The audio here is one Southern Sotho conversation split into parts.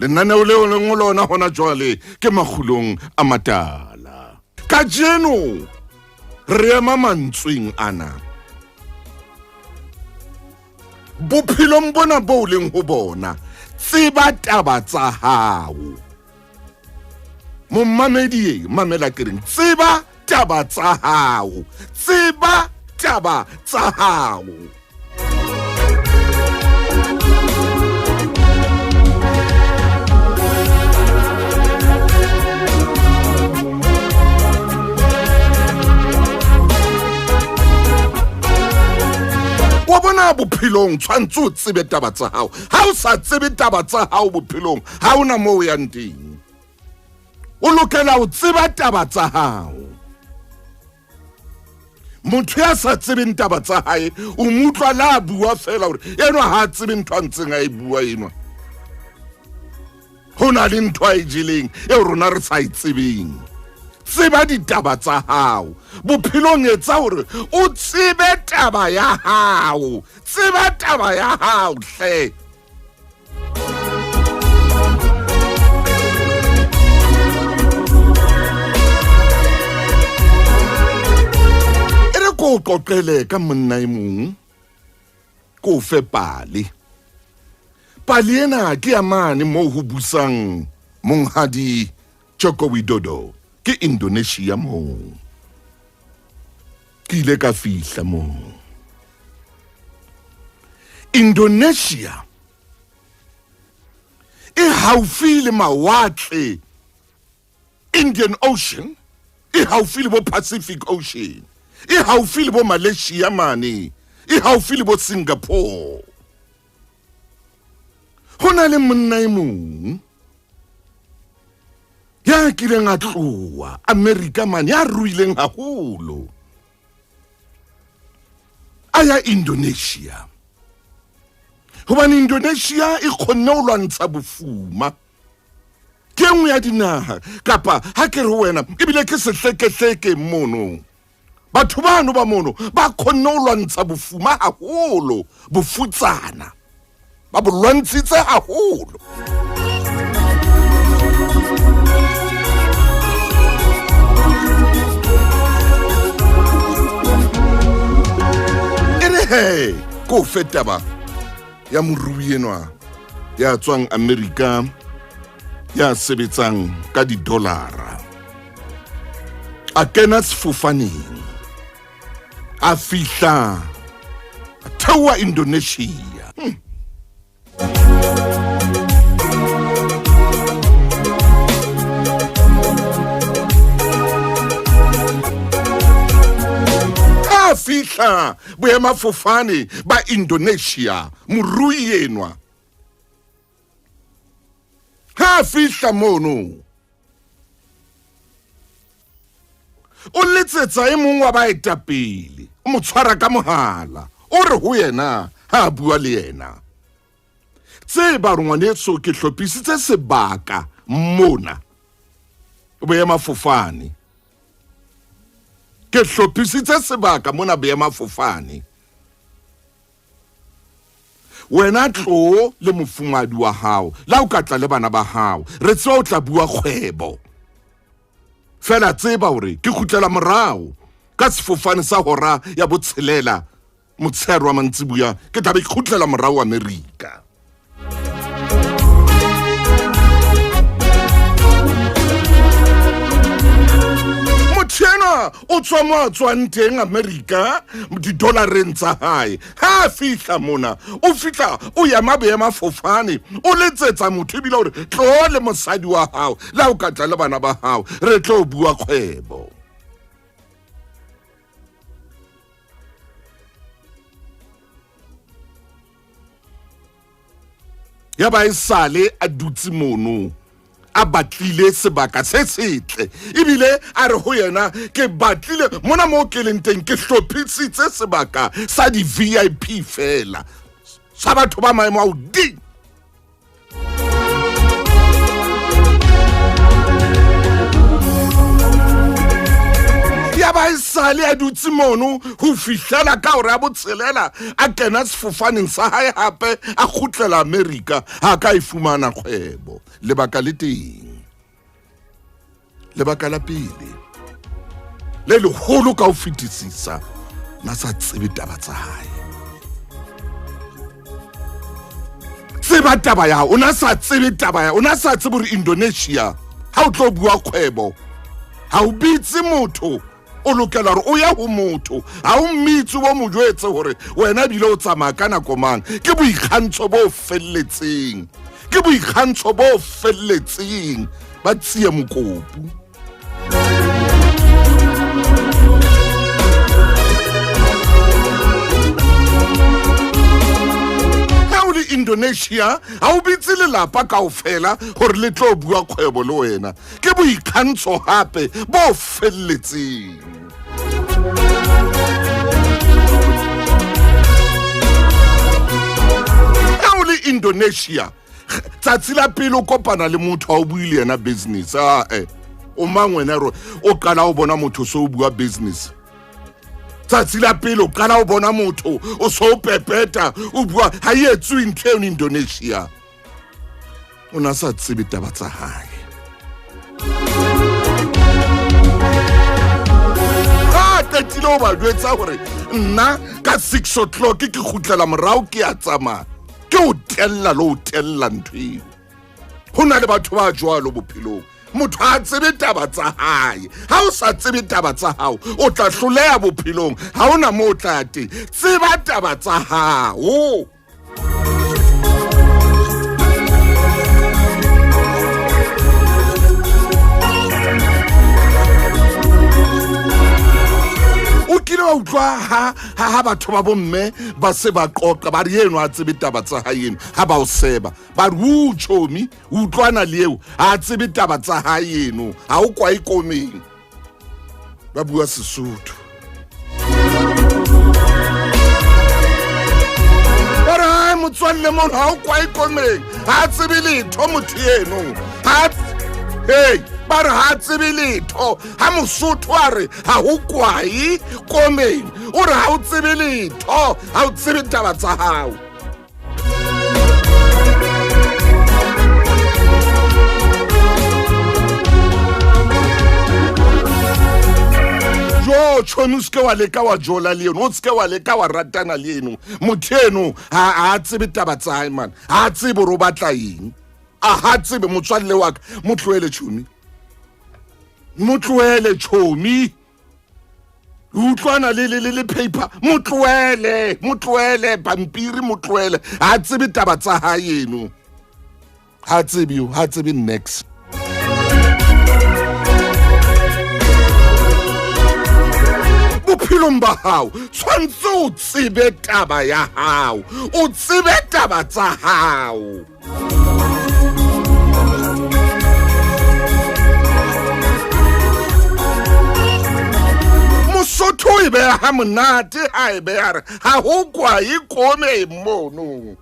Lenaneo leo leng ho lona hona jwale ke Makgulong a Matala. Kajeno re ema mantsweng ana. Bophelong bona bo leng ho bona, tseba taba tsa hao. Momamedi e mamela ke reng, tseba taba tsa hao, tseba taba tsa hao. Wa bona bophelong tshwantse o tsebe taba tsa hao. Ha o sa tsebe taba tsa hao bophelong, ha o na moo o yang teng. O lokela ho tseba taba tsa hao. Motho ya sa tsebeng taba tsa hae o mo utlwa la bua fela hore enwa ha a tsebe ntho a ntseng a e bua enwa. Ho na le ntho a e jeleng eo rona re sa e tsebeng. Tseba ditaba tsa hao bophelong, etsa hore o tsebe taba ya hao. Tseba taba ya hao hle. E re ko o qoqele ka monna e mong, ko o fe pale. Pale ena ke ya mane moo ho busang Monghadi Joko Widodo, ke Indonesia moo. Ke ile ka fihla moo. Indonesia e haufi le mawatle Indian Ocean, e haufi le bo Pacific Ocean, e haufi le bo Malaysia mane, e haufi le bo Singapore. Ho na le monna e mong ya kileng a tloha Amerika mane, ya ruileng haholo, a ya Indonesia, hobane Indonesia e kgonne ho lwantsha bofuma. Ke nngwe ya dinaha, kapa ha ke re ho wena, ebile ke sehlekehleke mono. Batho bano ba mono ba kgonne ho lwantsha bofuma haholo, bofutsana ba bo lwantshitse haholo. E re he, ko fe taba ya morui enwa ya tswang Amerika ya sebetsang ka didolara. A kena sefofaneng, a fihla a theoha Indonesia. A fihla boemafofane ba Indonesia, morui enwa ha a fihla mono o letsetsa e mong wa baetapele, o mo tshwara ka mohala, o re ho yena ha a bua le yena, tseba hore ngwaneso ke hlophisitse sebaka mona boemafofane, ke hlophisitse sebaka mona boemafofane, wena tlo le mofumadi wa hao, la o ka tla le bana ba hao, re tseba o tla bua kgwebo fela, tseba hore ke kgutlela morao ka sefofane sa hora ya botshelela motshehare wa mantsibuya, ke tla be ke kgutlela morao Amerika. Motho enwa o tswa mo a tswang teng Amerika didolareng tsa hae, ha a fihla mona o fihla o ema boemafofane, o letsetsa motho ebile hore tlo le mosadi wa hao, le ha o ka tla le bana ba hao, re tlo bua kgwebo. Ya ba e sale a dutse mono a batlile sebaka se setle, ebile a re ho yena, ke batlile mona moo ke leng teng, ke hlophisitse sebaka sa di-VIP fela, sa batho ba maemo a hodimo. Ya ba e sale sale a dutse mono ho fihlela ka hore a botshelela a kena sefofaneng sa hae hape a kgutlela Amerika ha ka e fumana kgwebo. Lebaka le teng. Lebaka la pele le leholo ka ho fetisisa na sa tsebe taba tsa hae. Tseba taba ya o na sa tsebe taba ya o na sa tsebe hore Indonesia ha o tlo bua kgwebo ha o bitse motho o lokela gore o ye go motho ga o mmitse o mo jwetse gore wena ebile o tsamaya ka nako mang ke boikgantsho bo felletseng ke boikgantsho bo felletseng ba tsie mokopu ha o le Indonesia ha o bitse lelapa kaofela gore le tlo bua kgwebo le wena ke boikgantsho gape bo felletseng ha o le Indonesia tsatsi la pele o kopana le motho a o bue le yena business ae o mang wena ro o qala o bona motho so o bua business tsatsi la pele o qala o bona motho o so o pepeta o bua ha e etsuwe ntho eno Indonesia o na sa tsebe taba tsa hae a qetile o ba jwetsa gore nna ka 6 o'clock ke kgutlela morao ke a tsamaya ke o tella le o tella ntho eo go na le batho ba jwalo bophelong motho a tsebe taba tsa hae ha o sa tsebe taba tsa hao o tla hloleha bophelong ha o na mo o tla ya teng tseba taba tsa hao o kile wa utlwa ha ha batho ba bomme ba se ba qoqa ba re eno a tsebe taba tsa hae eno ha ba o seba ba re o chomi o utlwana le eo ha a tsebe taba tsa hae eno ha o kwae komeng ba bua Sesotho ba re hai motswalle mono ha o kwae komeng ha a tsebe letho motho eno ha hey ba re ha a tsebe letho ha mosotho a re ha ho kwae komeng o re ha o tsebe letho ha o tsebe taba tsa hao jo tšhomi o seke wa leka wa jola le eno o seke wa leka wa ratana le eno motho eno ga a tsebe taba tsa hae man ga a tsebe gore o batla eng a ga tsebe motswalle wa ka mo tlohele tšhomi mo tlohele tšhomi utlwana le le le le paper mo tlohele mo tlohele pampiri mo tlohele ha tsebe taba tsa hae eno ha tsebe yo ha tsebe next bophelong ba hao tshwanetse o tsebe taba ya hao o tsebe taba tsa hao Mosotho e beha ha monate ha e beha re ha ho kwae kome mono.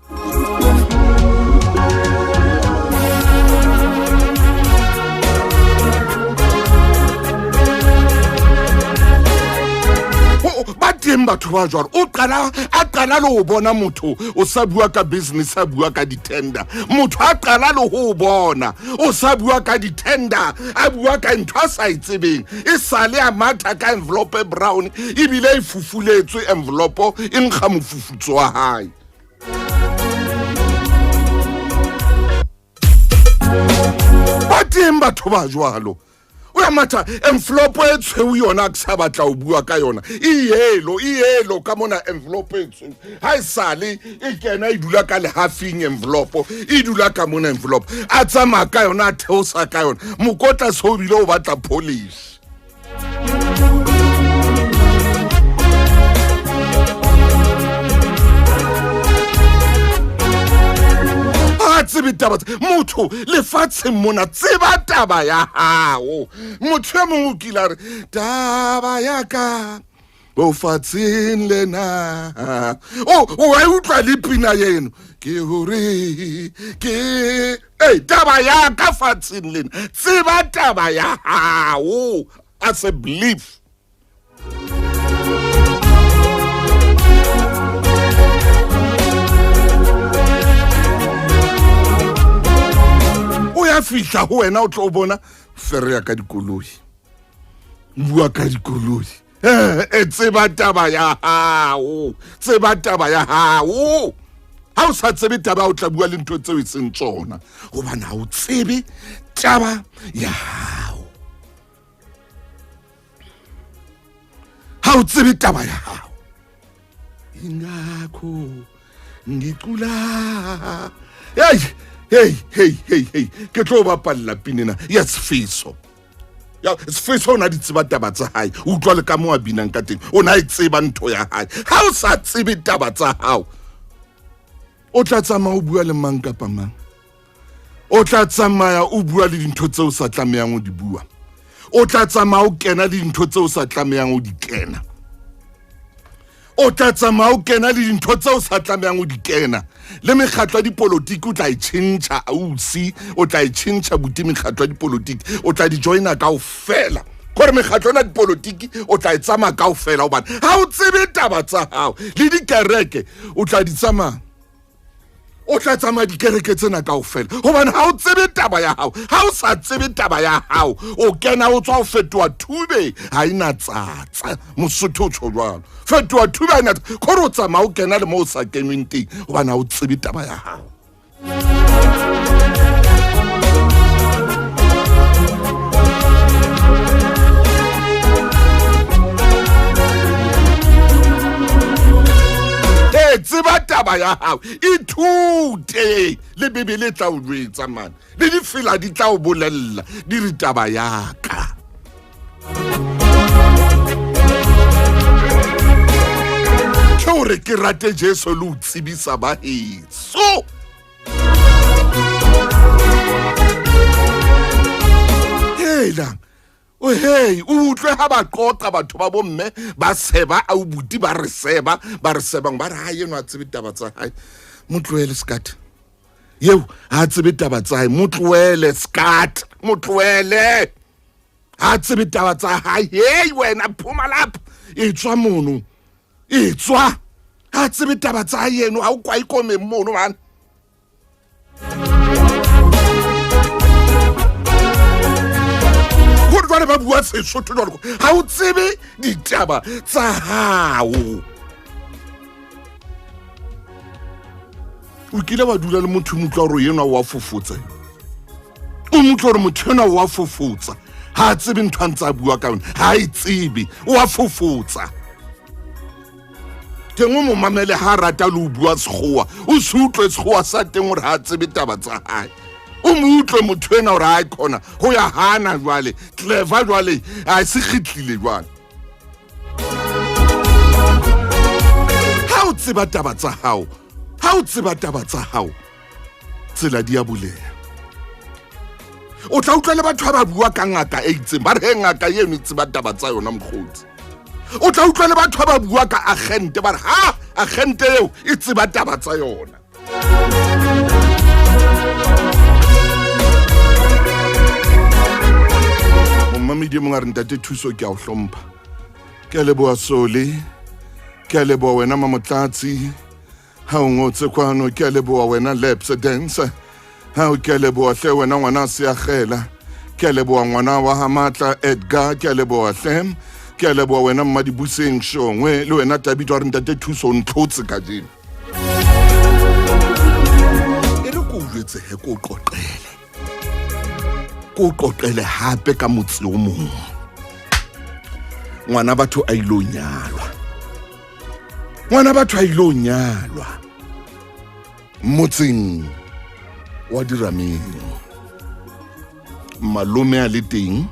Ba teng batho ba jwalo o qala a qala le ho bona motho o sa bua ka business a bua ka di-tender motho a qala le ho bona o sa bua ka di-tender a bua ka ntho a sa e tsebeng e sale a matha ka envelope e brown ebile e fufuletswe envelope e nkga mofufutso wa hae ba teng batho ba jwalo o ya matha envelope e tshweu yona a ke sa batla o bua ka yona e yelo e yelo ka mona envelope e tshweu ha e sale e kena e dula ka lehafing envelope e dula ka mona envelope a tsamaya ka yona a theosa ka yona mokotla se o bile o batla polish a tsebe taba motho lefatsheng mona tseba taba ya gago motho e mongwe o kile a re taba ya ka bofatsheng lena o wa e utlwa le pina eno ke gore ke ei taba ya ka fatsheng lena tseba taba ya gago as a belief. ka fihla ho wena o tlo o bona fereya ka dikoloi bua ka dikoloi e tseba taba ya hao tseba taba ya hao ha o sa tsebe taba o tla bua le ntho tseo e seng tsona gobane ha o tsebe taba ya hao ha o tsebe taba ya hao ingakho ngicula hey hey hey hey hey ke tlo bapalla pinena ya sefiso ya sefiso o na di tseba taba tsa hae o utlwa le ka mo a binang ka teng o na e tseba ntho ya hae ha o sa tsebe taba tsa hao o tla tsamaya o bua le mang kapa mang o tla tsamaya o bua le dintho tse o sa tlamehang o di bua o tla tsamaya o kena le dintho tse o sa tlamehang o di kena o tla tsamaya o kena le dintho tse o sa tlamehang o di kena le mekgatlo ya dipolotiki o tla e tšhentšha ausi o tla e tšhentšha buti mekgatlo ya dipolotiki o tla di joina kao fela gore mekgatlo ena dipolotiki o tla e tsamaya kao fela gobane ga o tsebe taba tsa gago le dikereke o tla di tsamaya o tla tsamaya dikereke tsena kao fela gobane ga o tsebe taba ya gago ga o sa tsebe taba ya gago o kena o tswa o fetoa thube ga e na tsatsa mosotho o tsho jalo fetoa thube ga e na kgore o tsamaya o kena le mo o sa kenweng teng gobane ga o tsebe taba ya gago Ee, tseba taba ya gago ithute le bibele e tla o jwetsa mane le difela di tla o bolelela di re taba yaka ke gore ke rate jesu le o tsebisa ba heso helang o hei o utlwe ha ba qoqa batho ba bomme ba seba a o buti ba re seba ba re sebang ba re ha eno a tsebe taba tsa hae mo tlohele sekata yeo ha a tsebe taba tsa hae mo tlohele sekata mo tlohele ha a tsebe taba tsa hae hei wena phuma lapha e tswa mono e tswa ha a tsebe taba tsa hae eno ha o kwae komeng mono bana gore jwale ba bua sesotho jalo ga o tsebe ditaba tsa gago o kile wa dula le motho motlwa gore enwa wa fofotsa o motlwa gore motho enwa wa fofotsa ga a tsebe ntho a ntse a bua ka yone ga a e tsebe o a fofotsa teng o mo mamele ha rata le o bua sekgowa o se utlwe sekgowa sa teng gore ha a tsebe taba tsa hae o mo utlwe motho ena gore a kgona go ya hana jwale clever jwale a se kgitlile jwale ha o tseba taba tsa hao ha o tseba taba tsa hao tsela di a buleha o tla utlwa le batho ba ba bua ka ngaka e itseng ba re he ngaka eno e tseba taba tsa yona mokgotsi o tla utlwa le batho ba ba bua ka agente ba re ha agente eo e tseba taba tsa yona momamedi e mongwe a re ntate thuso ke a o hlompha ke a leboa sole ke a leboa wena mamotlatsi ha o ngotse kwano ke a leboa wena labs dance ha o ke a leboa hle wena ngwana se agela ke a leboa ngwana wa ha matla edgar ke a leboa hle ke a leboa wena mmadibuseng shongwe le wena tabito a re ntate thuso o ntlhotse kajeno e re ko o jwetse he ko o qoqele ko o qoqele hape ka motse o mongwe ngwana batho a ile o nyalwa ngwana batho a ile o nyalwa motseng wa dirameng malome a le teng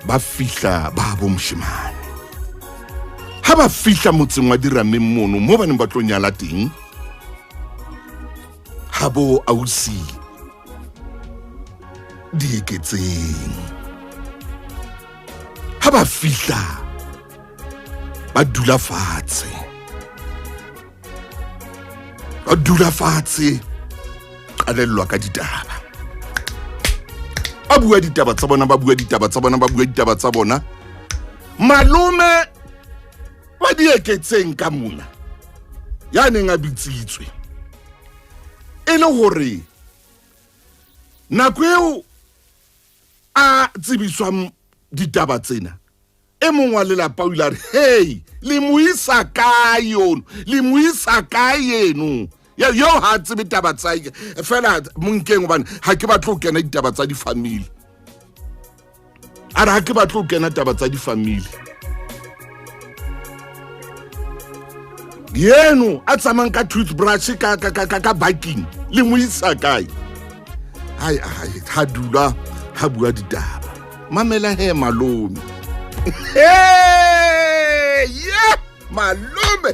ba fihla ba bo moshemane ha ba fihla motseng wa dirameng mono mo ba neng ba tlo nyala teng ha bo ausi dieketseng ha ba fihla ba dula fatshe ba dula fatshe qalellwa ka ditaba ba bua ditaba tsa bona ba bua ditaba tsa bona ba bua ditaba tsa bona malome ba di eketseng ka mona ya neng a bitsitswe e le hore Nako eo a tsebiswang ditaba tsena, e mong wa lelapa o ile a re, hei, le mo isa kae yono, le mo isa kae eno? Yo ha a tsebe taba tsa fela, monkeng, gobane ga ke batle go kena ditaba tsa di-family. A re ga ke batle go kena taba tsa di-family. Yeno a tsamayng ka toothbrush ka baking, le mo isa kae? Hai hai, ha dula ha bua ditaba. Mamela he malome. Hey, yeah, malome.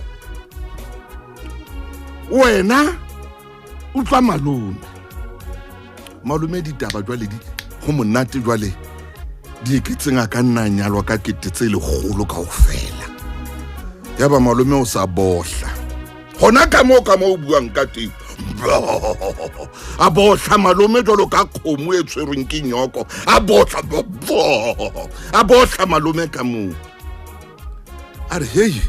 Wena utlwa malome. Malome ditaba jwale di go monate jwale di eketseng a ka nna nyalwa ka kete tse lekgolo kaofela. Ya ba malome o sa bohla. Hona ka moo ka moo o buang ka teng. A bohla malome jwalo ka kgomo e tshwerweng ke nyoko. A bohla, a bohla malome ka moo. A re hei,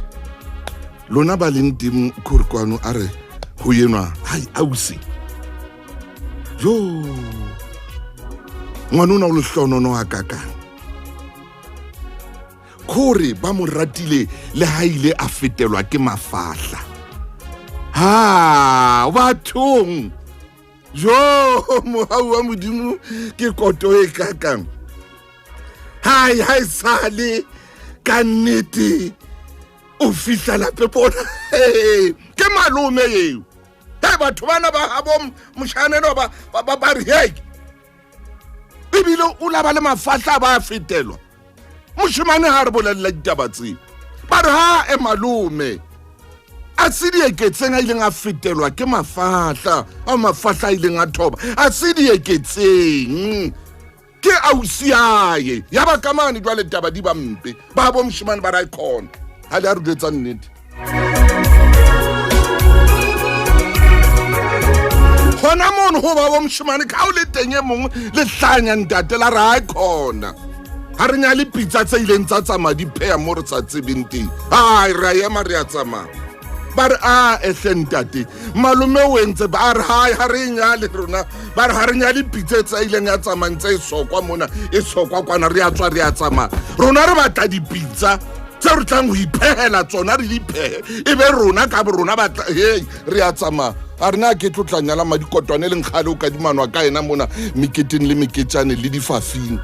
lona ba leng teng kore kwano, a re ho enwa, hai ausi. Jo, ngwana ona o lehlonono a kakang. Kore ba mo ratile le ha ile a fetelwa ke mafahla. Ha, bathong. Jo, mohau wa Modimo ke koto e kakang. Hai, hai sale ka nnete o fihla lape bona. Hey, ke malome eo. Hey, batho bana ba habo moshanelo ba re hey. Ebile o la ba le mafahla ba fetelwa. Moshemane ha re bolella ditaba tse. Ba re ha e malome. A se dieketseng a ileng a fetelwa ke mafahla, a mafahla a ileng a thoba. A se dieketseng. Ke ausi aye. Ya ba ka mane jwale taba di ba mpe. Ba bo moshemane ba ra khona. Ha le a re jwetsa nnete. Hona mono ho ba bo moshemane ka o le teng e mongwe le hlanya ntate la re ha khona. Ha re nyale pitsa tse ileng tsa tsamaya di pheha mo re sa tsebeng teng. Ai, re a ema re a tsamaya. Ba re a ehle ntate, malome o entse ba re hai ha re nyale rona. Ba re ha re nyale pitsa tse ileng ya tsamaya ntse e sokwa mona, e sokwa kwana, re a tswa re a tsamaya. Rona re batla dipitsa tse re tlang ho iphehela tsona, re di phehe e be rona ka bo rona batla. Hei, re a tsamaya. A re na ke tlo tla nyala madikotwane le nkgale o kadimanwa ka ena mona meketeng le meketjane le difafing.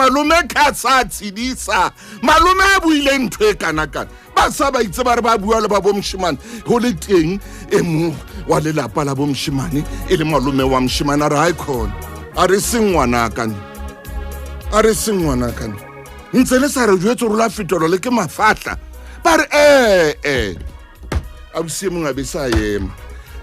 Malome ka sa tshedisa, malome a buile ntho e kana-kana. Ba sa ba itse ba re ba bua le ba bo moshemane, ho le teng e mong wa lelapa la bo moshemane e le malome wa moshemane, a re ha e khona, a re seng ngwanaka, a re seng ngwanaka, ntse le sa re jwetse hore la fetolwa le ke mafahla. Ba re ee, ausi e mong a be sa ema,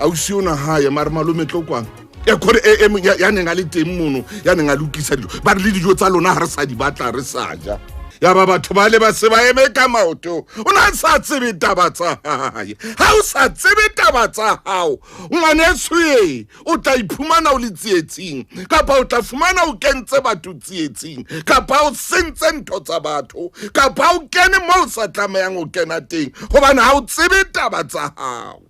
ausi ona ha ema, a re malome tlo kwang ya kgore e ya neng a le teng mono, ya neng a lokisa dijo. Ba re le dijo tsa lona ha re sa di batla, re sa ja. Ya ba batho ba le ba se ba eme ka maoto. O na sa tsebe taba tsa hae. Ha o sa tsebe taba tsa hao, ngwaneso e, o tla iphumana o le tsietsing, kapa o tla fumana o kentse batho tsietsing, kapa o sentse ntho tsa batho, kapa o kene moo o sa tlamehang ho kena teng, hobane ha o tsebe taba tsa hao.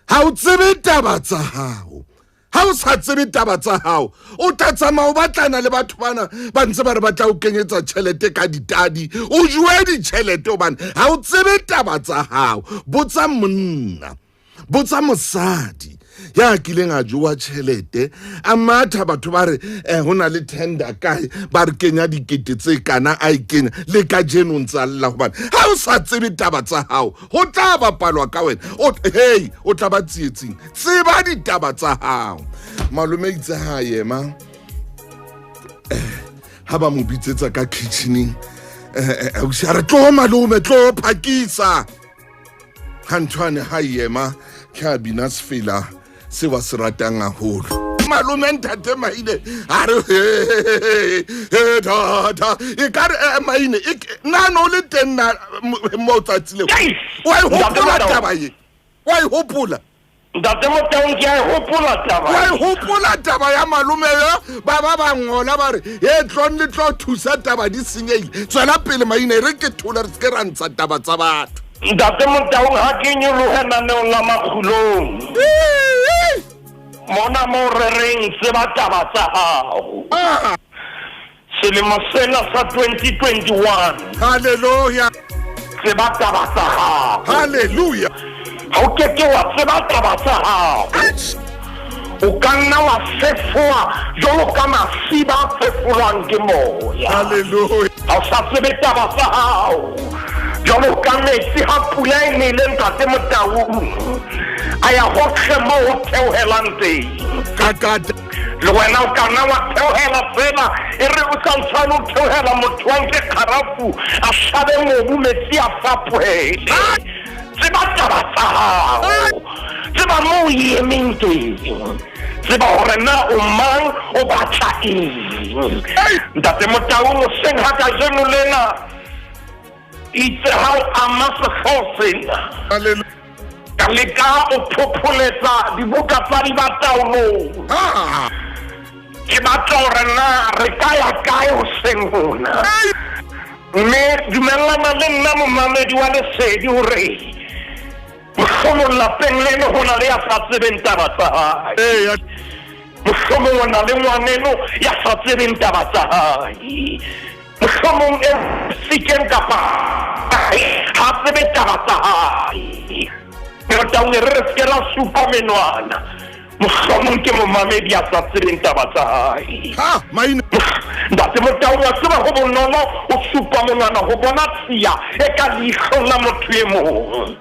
Ha o tsebe taba tsa hao. Ha o sa tsebe taba tsa hao, o tla tsamaya o batlana le batho bana ba ntse ba re ba tla o kenyetsa tjhelete ka ditadi, o jowe ditjhelete hobane ha o tsebe taba tsa hao. Botsa monna, botsa mosadi ya kileng a jowa tjhelete, a matha batho ba re ho na le tender kae, ba re kenya dikete tse kana, a e kenya le kajeno ntse a lla, hobane ha o sa tsebe taba tsa hao ho tla bapalwa ka wena. O hey, o tla ba tsietsing. Tseba ditaba tsa hao. Malome itse ha ema, ha ba mo bitsetsa ka kitchening, ausi a re tlo malome, tlo phakisa. Ha nthwane ha ema ke a bina sefela se wa se ratang haholo. Malome ntate Maine a re he da da, e ka re Maine na no le teng na mo tsatsi leo? Wa e hopola taba ye? Wa e hopola? Ntate Motaung, ke a e hopola taba. Wa e hopola taba ya malome yo ba ba ba ngola ba re e tlong le tlo thusa taba di senyehile. Tswela pele maina e re ke thole re se ke ra ntsha taba tsa batho. Ntate Motaung, ha ke nyolohe naneong la Makgulong. Mona mo re reng tseba taba tsa hao. Ah. Selemo sena sa 2021. Hallelujah. Tseba taba tsa hao. Hallelujah. Ha o ke ke wa tseba taba tsa hao. O ka nna wa fefowa jwalo ka masiba a fefolwang ke moya. Hallelujah. Ha o sa tsebe taba tsa hao. Jwalo ka metsi ha pula e nele ntate Motaung. A ya hohle moo ho theohelang teng. Kakata. Le wena o ka nna wa theohela fela e re o sa ntshane o theohela motho wa nke kgarafu a hlabe mobu metsi a fapohele. Tseba taba tsa hao. Tseba mo o emeng teng. Tseba hore na o mang o batla eng. Ntate Motaung hoseng ha kajeno lena itse ha o ama sehlooho sena. Ka leka o phopholetsa dibuka tsa dibataolong. Ke batla hore na re ka ya kae hoseng hona. Mme dumellana le nna momamedi wa Lesedi hore mohlomong lapeng leno ho na le ya sa tsebeng taba tsa hae. Mohlomong o na le ngwaneno ya sa tsebeng taba tsa hae. Mohlomong e sekeng kapa ha tsebe taba tsa hae. Motaung e re re se ke ra supa menwana. Mohlomong ke momamedi ya sa tsebeng taba tsa hae. Ha, maina. Ntate Motaung, wa tseba ho bonolo ho supa monwana ho bona tshiya e ka leihlong la motho e mong.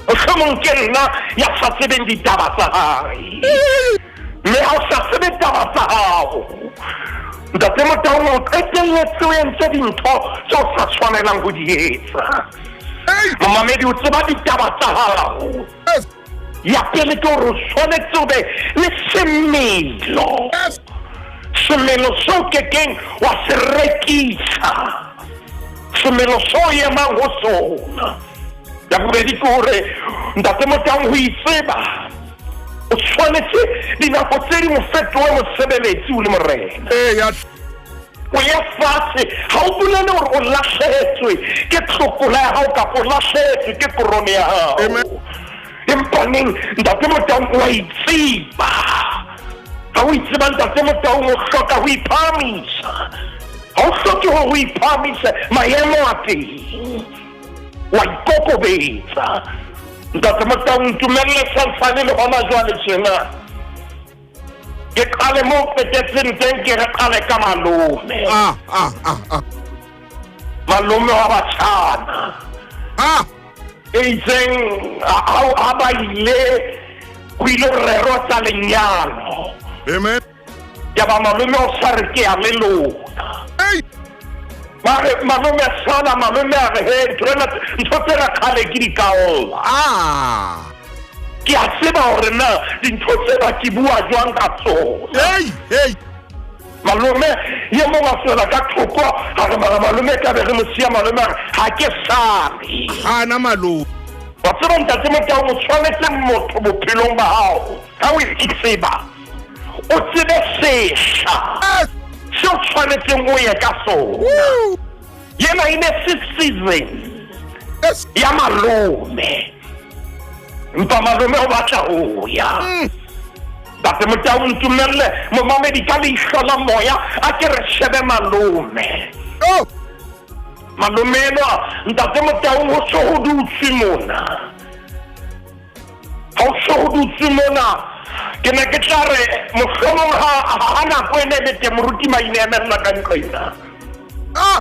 Mohlomong ke nna ya sa tsebeng ditaba tsa hae. Mme ha o sa tsebe taba tsa hao, Ntate Motaung, o qetelletse o entse dintho tse o sa tshwanelang ho di etsa. Momamedi, o tseba ditaba tsa hao. Ya pele ke hore o tshwanetse o be le semelo. Semelo seo kekeng wa se rekisa. Semelo seo o emang ho sona. Ya bobedi ke hore Ntate Motaung ho itseba o tshwanetse dinako tse ding o fetohe mosebeletsi o le morena. O ye fatshe ha o bolele hore o lahlehetswe ke tlokola ya hao kapa o lahlehetswe ke korone ya hao. Empa neng Ntate Motaung o a itseba. Ha o itseba Ntate Motaung o hloka ho iphahamisa. Ha o hloke hore o iphahamise maemo a teng. Wa ikokobetsa. Ntate Motaung ntumelle santsane le hona jwale tjena. Ke qale mo qetetseng teng ke re qale ka malome. Ah, ah, ah, ah. Malome wa batjhana. Ah. E itseng ha ba ile ho ile ho rerwa tsa lenyalo. Amen. Ya ba malome o sa re ke ya le lona. Hey. Mare malome sala malome a re he ntho ena ntho tsena kgale ke di kaola. Ah. Ke a tseba hore na dintho tsena ke bua jwang ka tsona. Hey, hey. Malome ye mong a tswela ka thoko a re mara malome ka be re mo siya malome a re ha ke sale. Hana malome. Wa tseba ntate Motaung o tshwanetse motho bophelong ba hao ha o itseba o tsebe sehla se o tshwanetseng o ye ka sona. Yena e ne se season ya malome. Empa malome o batla ho ya. Ntate Motaung ntumelle momamedi ka leihlo la moya a ke re shebe malome. Oh. Malome enwa Ntate Motaung ho so ho dutswe mona. Ha ho so ho dutswe mona ke ne ke tla re mohlomong ha ha nako e ne le teng moruti Maine emella ka ntlo ena. Ah.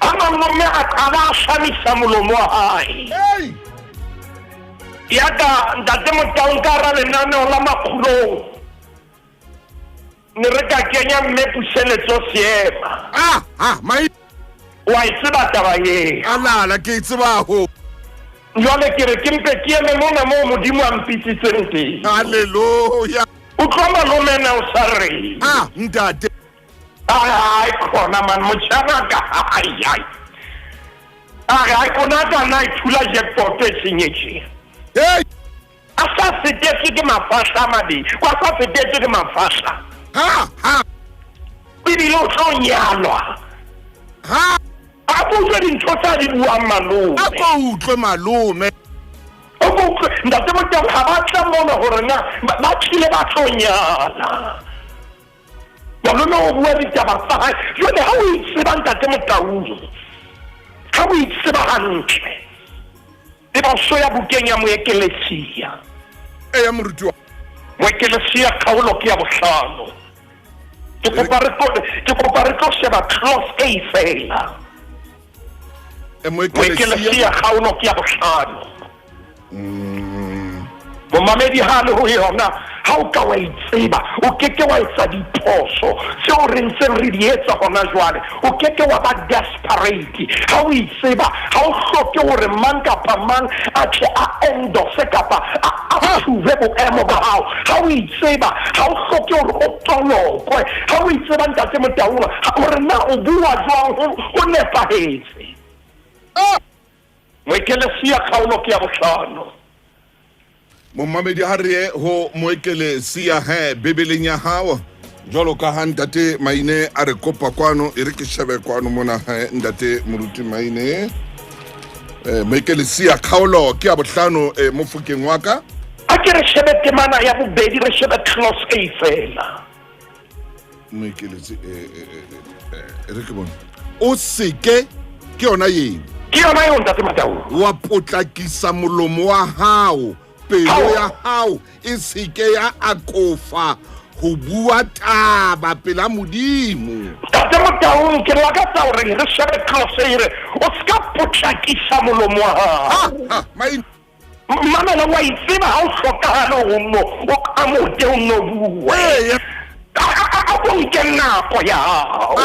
Ha malome a qala a hlamisa molomo wa hae. Hey. Ya ka Ntate Motaung ka hara lenaneo la Makgulong ne re ka kenya mme Puseletso Seema. Ah, ah, mai. Wa e tseba taba eo. Alala ke e tseba ho. Jwale ke re ke mpe ke eme mona moo Modimo a mpitsitseng teng. Hallelujah. Utlwa malome na o sa reng. Ah, ntate. Ai ai khona man motjhana ka ai ai. A re ai o na ka na thula jackpot e senyetše. Hey. A sa fetetswe ke mafahla a mabedi, kwa sa fetetswe ke mafahla. Ha ha. Ebile o tlo nyalwa. Ha. A ko utlwe dintho tsa di buang malome. A ko utlwe malome. O ko utlwe ntate Motau ha ba tla mona hore na ba tlile ba tlo nyala. Malome o bua ditaba tsa hae. Jwale ha o itseba ntate Motaung, ha o itseba hantle, e ba so ya bukeng ya Moekelesia. Eya moruti wa. Moekelesia kgaolo ke ya bohlano. Ke kopa re tlo ke kopa re tlo sheba clause A fela. Moekelesia kgaolo ke ya bohlano. Momamedi ha le ho yona ha o ka wa itseba o ke ke wa etsa diphoso tseo re ntseng re di etsa hona jwale. O ke ke wa ba desperate ha o itseba. Ha o hloke hore mang kapa mang a tle a endorse kapa a approve boemo ba hao. Ha o itseba ha o hloke hore o tolokwe. Ha o itseba ntate Motaung hore na o bua jwang ho nepahetse. Moekelesia kgaolo ke ya bohlano. Momamedi ha re ye ho Moekelesia he Bibeleng ya hao jwalo ka ha ntate Maine a re kopa kwano, e re ke shebe kwano mona he ntate Moruti Maine. Moekelesia kgaolo ke ya bohlano mofokeng wa ka. A ke re shebe temana ya bobedi, re shebe clause A fela. Moekeletsi re ke bone. O seke ke yona eo. Ke yona eo ntate Matau. Wa potlakisa molomo wa hao, pelo ya hao e seke ya akofa ho bua taba pela Modimo. Ntate Motaung, ke lakatsa hore re shebe clause e re o ska potlakisa molomo wa hao. Mamela wa itseba ha o hlokahale hore o amote o nno bue. A ko nke nako ya hao.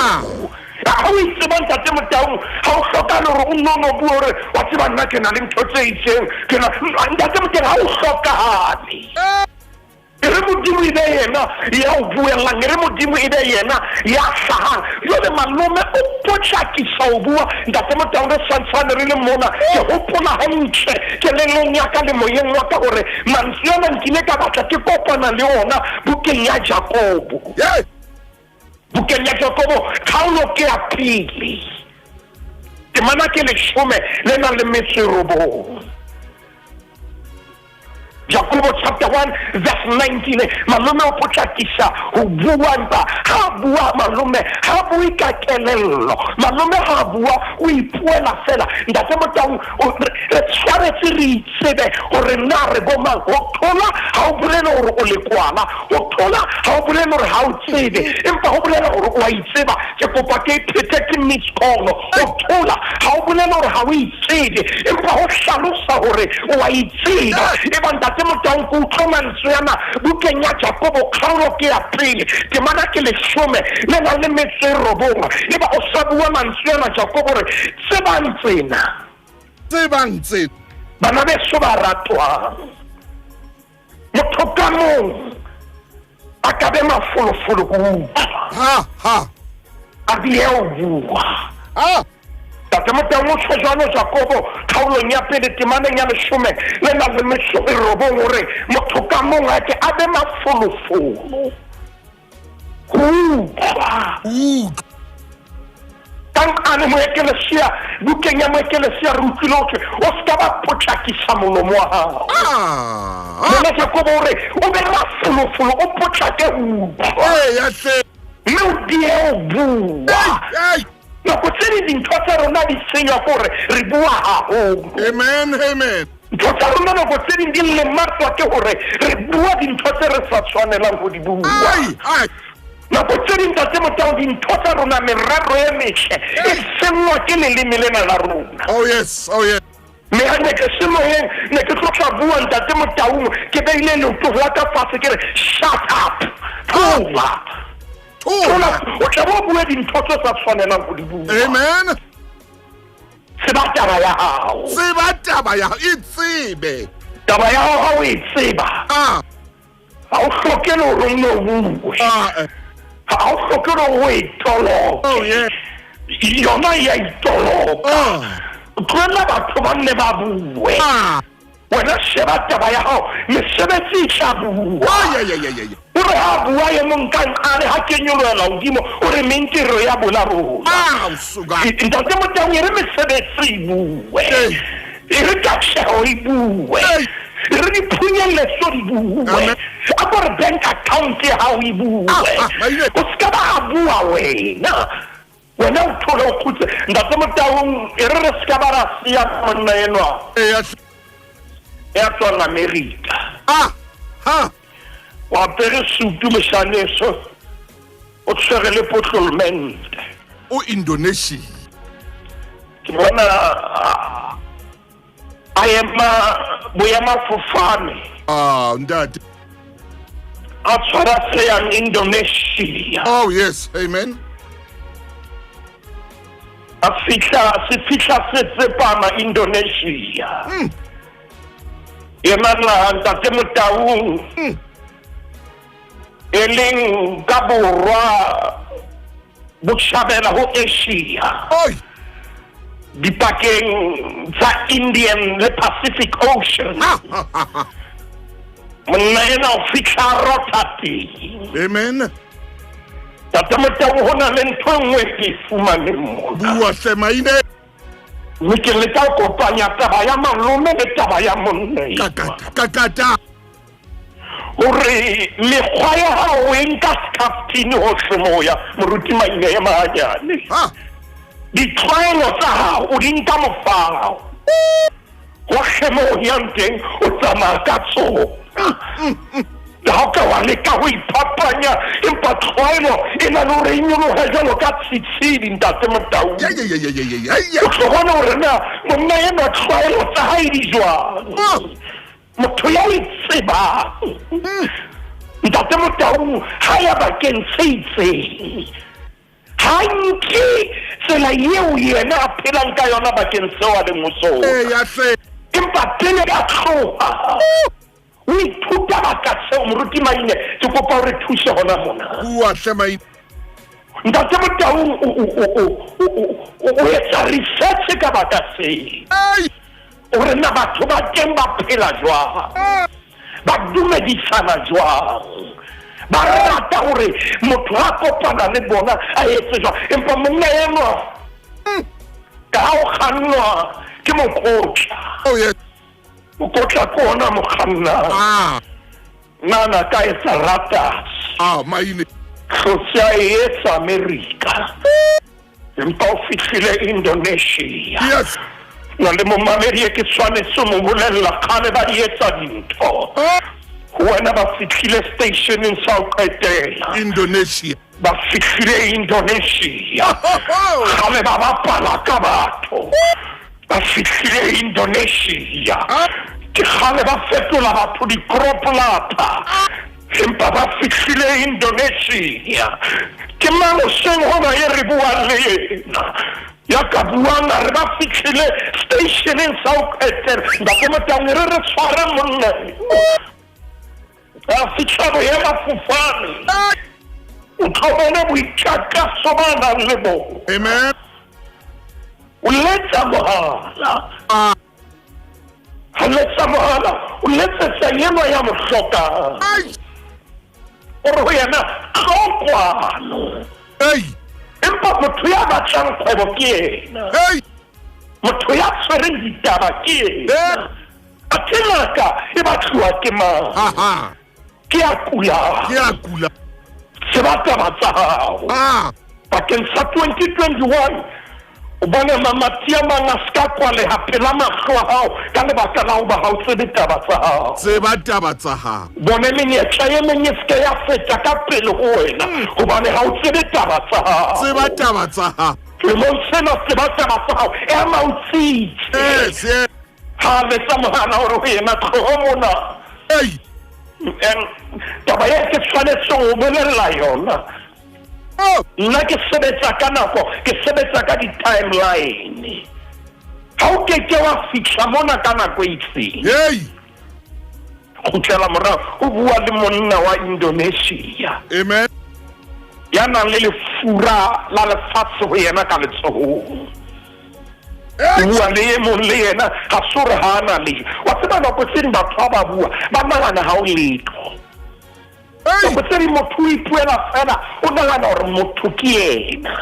Ha o itseba ntate Motaung, ha o hlokahale hore o nno no bue hore wa tseba nna ke na le ntho tse itseng. Ke na ntate Motaung ha o hlokahale. E re Modimo e be yena ya o buellang, e re Modimo e be yena ya hlahang. Jwale malome o potlakisa ho bua. Ntate Motaung re santshane re le mona, ke hopola hantle kelellong ya ka le moyeng wa ka hore mantswe ana nkile ka batla ke kopana le ona bukeng ya Jakobo. Bukeng ya Jakobo kgaolo ke ya pele, temana ke 10 le nang le metso e robong. Jakobo chapter 1 verse 19. Malome o potlakisa ho bua empa ha bua malome ha bue ka kelello. Malome ha bua o ipuela fela. Ntate Motaung re tshwanetse re itsebe hore na re bo mang. Ho thola ha o bolele hore o lekwala, ho thola ha o bolele hore ha o tsebe, empa ho bolela hore o a itseba. Ke kopa ke phete ke miss call. Ho thola ha o bolele hore ha o itsebe, empa ho hlalosa hore o a itseba. Eba ntate Motaung ke utlwe mantswe ana bukeng ya Jakobo kgaolo ke ya pele, temana ke 10 le nang le metso e robong. Eba o sa bua mantswe ana Jakobo re tsebang tsena, tsebang tsena bana beso ba ratwang, motho ka mong a ka be mafolofolo ho utlwa, ha ha a bile o bua. Ha Ntate Motaung o tjho jwalo Jakobo kgaolong ya pele temaneng ya 10 le nang le metso e robong hore motho ka mong a ke a be mafolofolo ho utlwa. Ka nqane Moekelesia, bukeng ya Moekelesia re utlwile ho thwe o ska ba potlakisa molomo wa hao. Mona Jakobo o re o be mafolofolo, o potlake ho utlwa. Mme o die ho bua. Nako tse ding dintho tsa rona di senywa ke hore re bua haholo. Amen, amen. Ntho tsa rona nako tse ding di lematswa ke hore re bua dintho tse re sa tshwanelang ho di bua. Nako tse ding ntate Motaung dintho tsa rona, merero e metle e senngwa ke leleme lena la rona. Oh yes, oh yes. Mme ha ne ke se moyeng, ne ke tlo tla bua ntate Motaung, ke beile leoto la ka fatshe ke re shut up, thola. Thola, o tla bo bua dintho tse sa tshwanelang ho di bua. Amen. Tseba taba ya hao. Tseba taba ya hao, e tsebe. Taba ya hao ha o e tseba. Ha o hloke le hore o nno bue. Ha o hloke le hore o e toloke. Oh yeah. Yona e ya itoloka. Tlohella batho ba nne ba bue. Wena sheba taba ya hao, mesebetsi e tla bua. O re ha bua e mong ka nqale ha ke nyolohela hodimo, o re mentero ya bolabola. Ntate Motaung, e re mesebetsi e bue. E re katleho e bue. E re diphunyelletso di bue. A ko re bank account ya hao e bue. O se ka ba a bua wena. Wena o thole o kgutse. Ntate Motaung, e re re se ka ba ra siya monna enwa. Ya tswang Amerika. O apere sutu moshaneso, o tshwere le potlolmente. O Indonesia. Ke bona a ema boemafofane. Ah, ntate. A tshwara se yang Indonesia. Oh yes, amen. A fihla se fihla se tsepama Indonesia. Yena naha ntate Motaung. E leng ka borwa botjhabela ho Asia. Oi. Dipakeng tsa Indian le Pacific Ocean. Monna ena o fihla rotha teng. Amen. Ntate Motaung, ho na le ntho e nngwe ke e fumaneng mona. Bua hle maine. Mme ke leka ho kopanya taba ya malome le taba ya monna enwa. Kakata, kakata. Hore mekgwa ya hao e nka scaftini hohle moya, moruti Maine e mahanyane. Ditlwaelo tsa hao o di nka mofao. Hohle mo o yang teng o tsamaya ka tsona. Le ha o ka wa leka ho iphapanya, empa tlwaelo e na le hore e nyolohe jwalo ka tshitshidi, ntate Motaung. O tlo bona hore na monna enwa tlwaelo tsa hae di jwang. Motho ya itsebang. Ntate Motaung ha ya bakeng se itseng. Ha nke tsela eo yena a phelang ka yona bakeng seo a leng ho sona. Empa pele a tloha, o ithuta baka seo. Moruti Maine, ke kopa o re thuse hona mona. Bua hle Maine. Ntate Motaung o etsa research ka baka seo. Hore na batho ba teng ba phela jwang, ba dumedisana jwang, ba rata hore motho ha kopana le bona a etse jwang. Empa monna enwa ka ha o kgannwa ke mokotla. Oh, yes. Mokotla ke ona mo kgannang. Nana ka etsa ratas. Maine. Hlotse a e etsa Amerika. Empa o fihlile Indonesia. Yes. Na le momamedi e ke tshwanetse mo bolella kgale ba di etsa dintho. Ho wena ba fihlile stationeng sa ho qetela. Indonesia. Ba fihlile Indonesia. Kgale ba bapala ka batho. Ba fihlile Indonesia. Ke kgale ba fetola batho dikroplapa. Empa ba fihlile Indonesia. Ke mang hoseng hona e re buang le yena? Ya ka buang a re ba fihlile stationeng sa ho qetela. Ntate Motaung, re re tshware monna. A fihla boemafofane. O tlo bona boikakaso ba nang le bona. Amen. O letsa mohala. Ha letsa mohala, o letsetsa enwa ya mo hlokang. O re ho yena, tlo kwano. Empa motho ya batlang kgwebo ke yena. Motho ya tshwereng ditaba ke yena. Athe ngaka e batluwa ke mang? Ke ya kulang. Ke ya kula. Tseba taba tsa hao. Bakeng sa 2021, o bone mamati a mang a se ka kwaleha pela mahlo a hao ka lebaka la hoba ha o tsebe taba tsa hao. Tseba taba tsa hao. Bone menyetla e meng e se ke ya feta ka pele ho wena hobane ha o tsebe taba tsa hao. Tseba taba tsa hao. Lemong sena tseba taba tsa hao, ema o tsitse. Yes, yes. Ha letsa mohala hore ho yena tloho mona. Ei. Taba e ke tshwanetse ho bolella yona. Nna ke sebetsa ka nako, ke sebetsa ka di-timeline. Ha o ke ke wa fihla mona ka nako e itseng. Hey. Kgutlela morao, o bua le monna wa Indonesia. Amen. Ya nang le lefura la lefatshe ho yena ka letsohong. O bua le e mong le yena ga se gore ga a na le wa tseba nako tse ding batho ba ba bua ba nagana ga o letho. Nako tse ding motho o ipuela fela o nagana gore motho ke yena.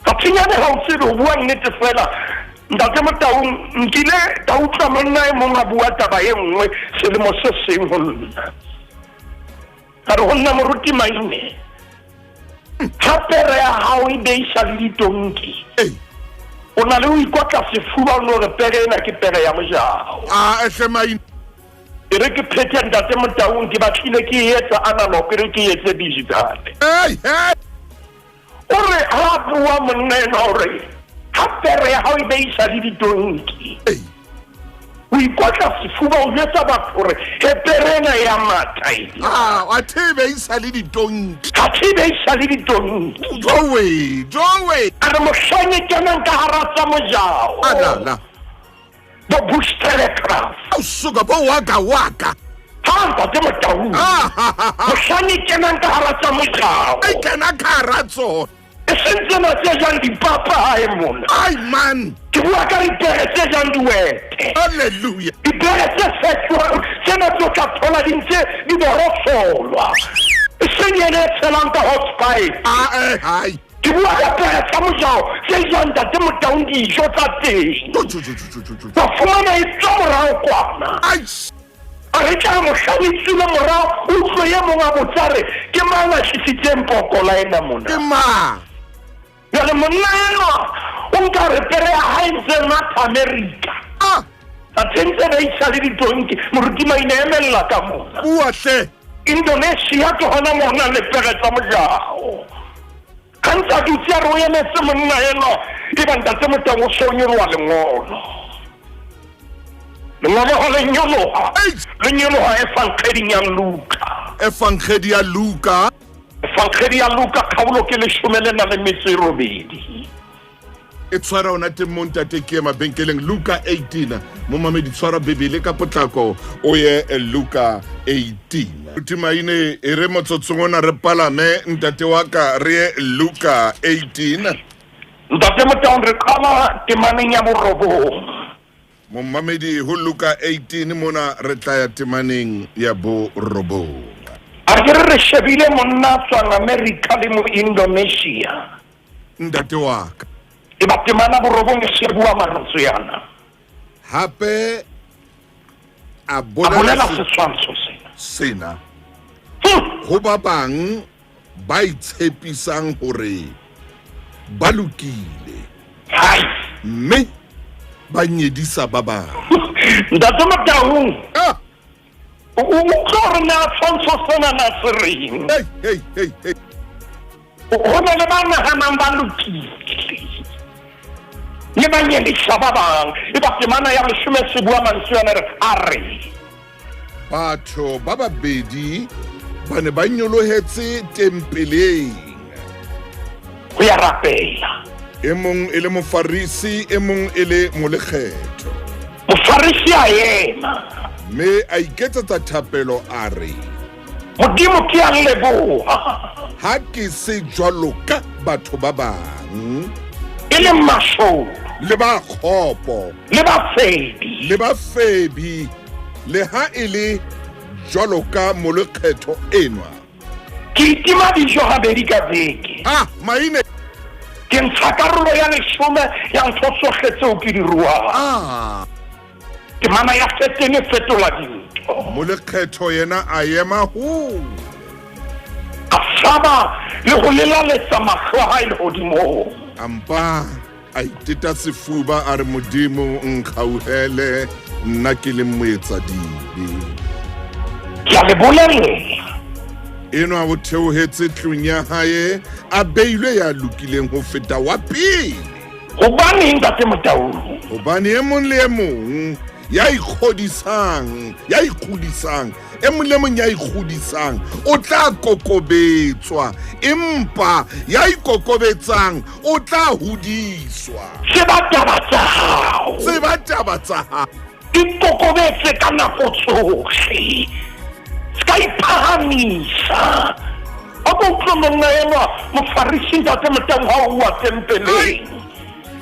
Bathinyane ga o tsebe o bua nnete fela ntate Motaung nkile ka utlwa monna e mong a bua taba e nngwe selemo se seng go nna. Ka re go nna moruti Maine ga pere ya gago e beisa le ditonki o na le o ikotla sefuba o no re pere ena ke pere ya mojao. A ehle Maine. E re ke phethe ntate Motaung ke batlile ke e etsa analog e re ke e etse digital. O re ha bua monna enwa hore ha pere ya hao e beisa le ditonki o ikotla sefuba o jwetsa batho hore he pere ena ya matha ena. Athe e beisa le ditonki. Athe e beisa le ditonki. Jowe, jowe. A re mohlang e kenang ka hara tsa mojao. Alala. Bo Bush Telegraph. Au suka bo waka waka. Ha ntate Motaung. Mohlang e kenang ka hara tsa mojao. E kena ka hara tsona. E seng tsena tse jang dipapa hae mona. Ai man. Ke bua ka dipere tse jang diwete. Hallelujah. Dipere tse fetwang tsena tse o tla thola di ntse di borosolwa. E seng ena e tshelang ka hot pipe. Ah hai. Ke bua ka pere tsa mojao tse jang ntate Motaung dijo tsa teng. Wa fumana e tswa morao kwana. A re tla mohlang e tswile morao o utlwe e mong a botsa re ke mang a tlisitseng pokola ena mona. Ke mang? Jwale monna enwa o nka re pere ya hae ntse matha America. Athe ntse ba isa le ditonki moruti Maine emella ka mona. Bua hle. Indonesia ke hona mo ho nang le pere tsa mojao. Ha ntse a dutse a re o emetse monna enwa e ba ntate Motaung o se o nyoloha lengolo. Lengolo ha le nyoloha, le nyoloha Evangeding ya Luka. Evangedi ya Luka. Evangedi ya Luka kgaolo ke 18. E tshwara ona teng mo ntate ke ye mabenkeleng Luka 18. Momamedi tshwara Bibele ka potlako o ye Luka 18. Moruti Maine e re motsotsong ona re palame ntate wa ka re ye Luka 18. Ntate Motaung re qala temaneng ya 9. Momamedi ho Luka 18 mona re tla ya temaneng ya 9. A ke re shebile monna tswang America le mo Indonesia. Ntate wa ka. E ba temana 9 e se bua mantswe ana. Hape a bolela setshwantsho sena. Ho ba bang ba itshepisang hore ba lokile. Hai. Mme ba nyedisa ba bang. Ntate Motaung. O utlwa hore na tshwantsho sena na se reng? Hey, hey, hey. Ho na le ba nahanang ba lokile. Le ba nyedisa ba bang. E ba temana ya 10 se bua mantswe ana re a re. Batho ba babedi ba ne ba nyolohetse tempeleng. Ho ya rapela. E mong e le mofarisi, e mong e le molekgetho. Mofarisi a ema. Mme a iketsetsa thapelo a re. Modimo ke a leboha. Ha ke se jwalo ka batho ba bang. E le mashodu. Le ba kgopo. Le ba febi. Le ba febi. Le ha e le jwalo ka molekgetho enwa. Ke itima dijo habedi ka beke. Maine. Ke ntsha karolo ya 10 ya ntho tsohle tseo ke di ruang. Temana ya 13 e fetola dintho. Molekgetho yena a ema ho. A saba le ho lelaletsa mahlo a hae lehodimong. Ampa a iteta sefuba a re Modimo nkgauhele nna ke le moetsadibe. Ke a le bolella. Enwa o theohetse tlung ya hae a beilwe ya lokileng ho feta wa pele. Hobaneng ntate Motaung? Hobane e mong le e mong ya ikgodisang, e mong le mong ya ikgodisang o tla kokobetswa, empa ya ikokobetsang o tla hodiswa. Tseba taba tsa hao. Tseba taba tsa hao. Ikokobetse ka nako tsohle. Ska iphahamisa. A ko utlwe monna enwa mofarisi ntate Motaung ha o wa tempeleng.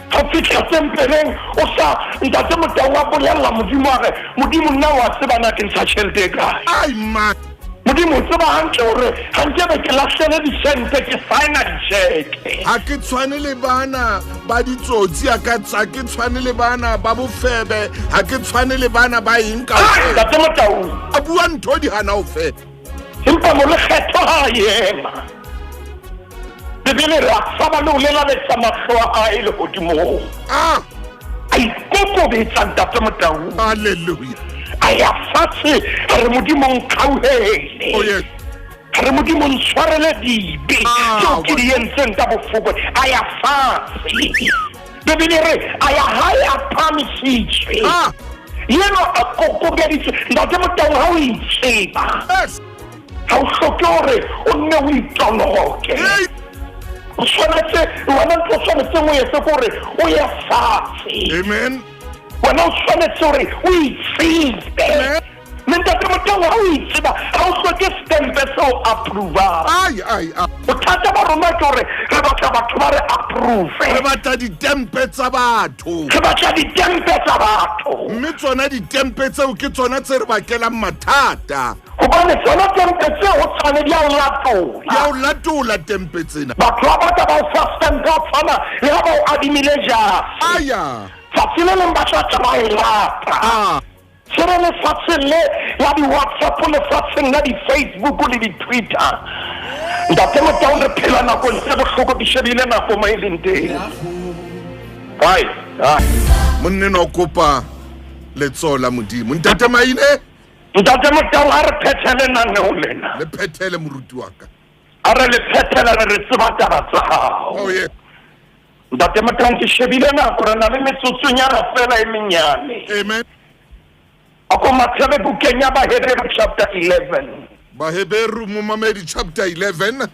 Ga fitlha tempeleng o sa ntate Motau a bolella Modimo a re, Modimo nna wa tseba na ke ntsha tšhelete e kae. Ai ma. Modimo o tseba hantle gore ga nkebe ke lahlele disente ke saena ditšheke. Ga ke tshwane le bana ba ditsotsi a ka tsa ke tshwane le bana ba bofebe ga ke tshwane le bana ba eng ka Ntate Motau. A bua ntho di hana o fela. Empa molekgetho ha a ema. Bibele re a tshaba le ho lelaletsa mahlo a hae lehodimong. Ah. A ikokobetsa ntate Motau. Hallelujah. A ya fatshe a re Modimo nkgauhele. Oh yes. A re Modimo ntshwarele dibe Ah, tseo ke di entseng ka bofokwe. A ya fatshe. Bibele re a ya hae a phahamisitswe. Ah. Yena a kokobeditswe. Ntate Motau ha o itseba. Yes. Ga o hloke gore o nne o itoloke. O tshwanetse wena ntho o tshwanetseng o etse ke gore o ye fatshe. Amen. Wena o tshwanetse gore o itsebe. Mme ntate Motau ha o itseba ga o hloke stempe seo approvang. Ai ai ai. Bothata ba rona ke gore re batla batho ba re approve. Re batla ditempe tsa batho. Re batla ditempe tsa batho. Mme tsona ditempe tseo ke tsona tse re bakelang mathata. Hobane tsona tempe tseo ho tshwane di a o latola. Di a o latola tempe tsena. Batho ba batla ba o fa stempe o tshwana le ha ba o adimile jase. Aya. Tsatsi le leng ba tla tla ba e lata. Ah. Se re lefatsheng le la di-WhatsApp, lefatsheng la di-Facebook le di-Twitter. Ntate Motau re phela nakong tse bohloko ke shebile nako mo e leng teng. Hai, hai. Monneno o kopa letsoho la Modimo. Ntate Maine. Ntate Motau a re phethele naneo lena. Le phethele moruti wa ka. A re le phethele re re tseba taba tsa hao. Oh yeah. Ntate Motau ke shebile nako re na le metsotsonyana fela e menyane. Amen. A ko mathele bukeng ya Baheberu chapter 11. Baheberu momamedi chapter 11.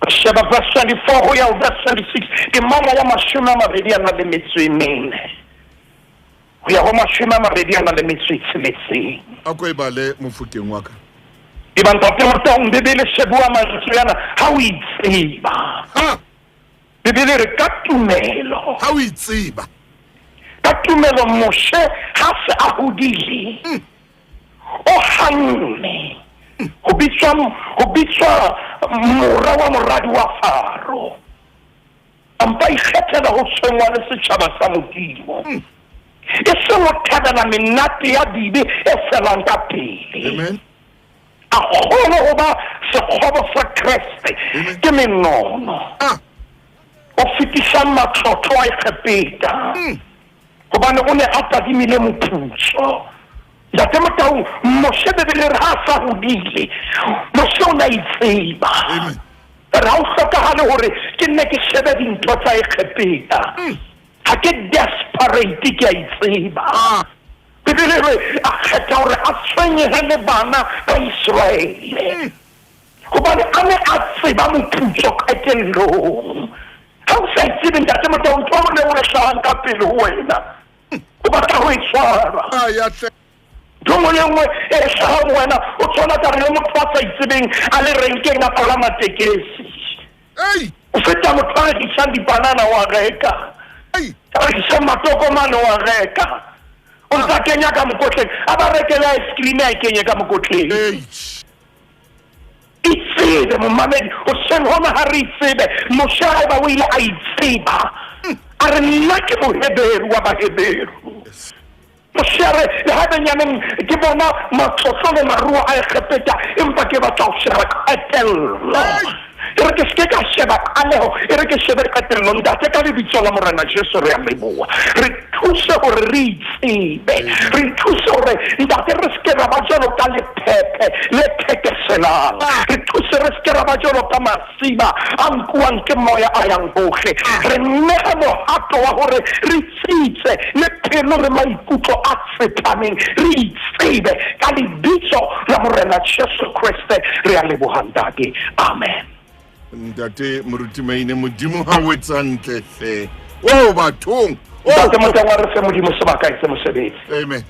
Sheba verse 24 ho ya ho verse 26. Temana ya 22 a na le metso e mene. Ho ya ho 26. A ko e bale mofokeng wa ka. E ba ntate Motau Bibele shebua mantswe ana ha o itseba. Ha. Bibele re ka tumelo. Ha o itseba. Ka tumelo Moshe ha se a hodile. O hanne. Ho bitswa mora wa moradi wa Faro. A mpa ikgethela ho tshwenngwa le setjhaba sa Modimo. E seng ho thabela menate ya dibe e felang ka pele. Amen. A kgone ho ba sekgobo sa Kreste ke menono. Ah. O fetisang matlotlo a Egepeta. Hobane o ne a tadimile moputso. Ntate Motau Moshe Bibele re ha sa hodile. Moshe o ne a itseba. Amen. Re ha o hlokahale hore ke nne ke shebe dintho tsa Egepeta. Ha ke desperate ke a itseba. Bibele re a kgetha hore a tshwenyehe le bana ba Israele. Hobane a ne a tseba moputso qetellong. Ha o sa itsebe ntate Motau ntho e nngwe le e nngwe e hlahang ka pele ho wena. O batla ho e tshwara. Ntho nngwe le nngwe e hlahang ho wena o tshwana ka re le motho a sa itsebeng a le renkeng a palama tekesi. O feta motho a rekisang dipanana wa reka. A rekisang matokomane wa reka. O ntsa kenya ka mokotleng. A ba rekele ice cream a e kenye ka mokotleng. Itsebe momamedi o seng hona ha re itsebe. Moshe haeba o ile a itseba. A re nna ke Moheberu wa Baheberu. Moshe a re le haebe nyaneng ke bona matlotlo le maruo a Egepeta empa ke batla ho sheba qetello. E re ke seke ka sheba qaleho, e re ke shebe qetello. Ntate ka lebitso la Morena Jesu re a leboha. Re thuse hore re itsebe. Re thuse hore ntate re seke ra ba jwalo ka lephephe le thekeselang. Re thuse re seke ra ba jwalo ka masiba a nkuwang ke moya a yang hohle. Re nehe mohato wa hore re tsitse le pelo le maikutlo a tsepameng. Re itsebe ka lebitso la Morena Jesu Kreste re a leboha ntate. Amen. Ntate Moruti Maine Modimo ha o etsa ntle hle. O bathong. Ntate Motau a re fe Modimo sebaka e se mosebetsi. Amen.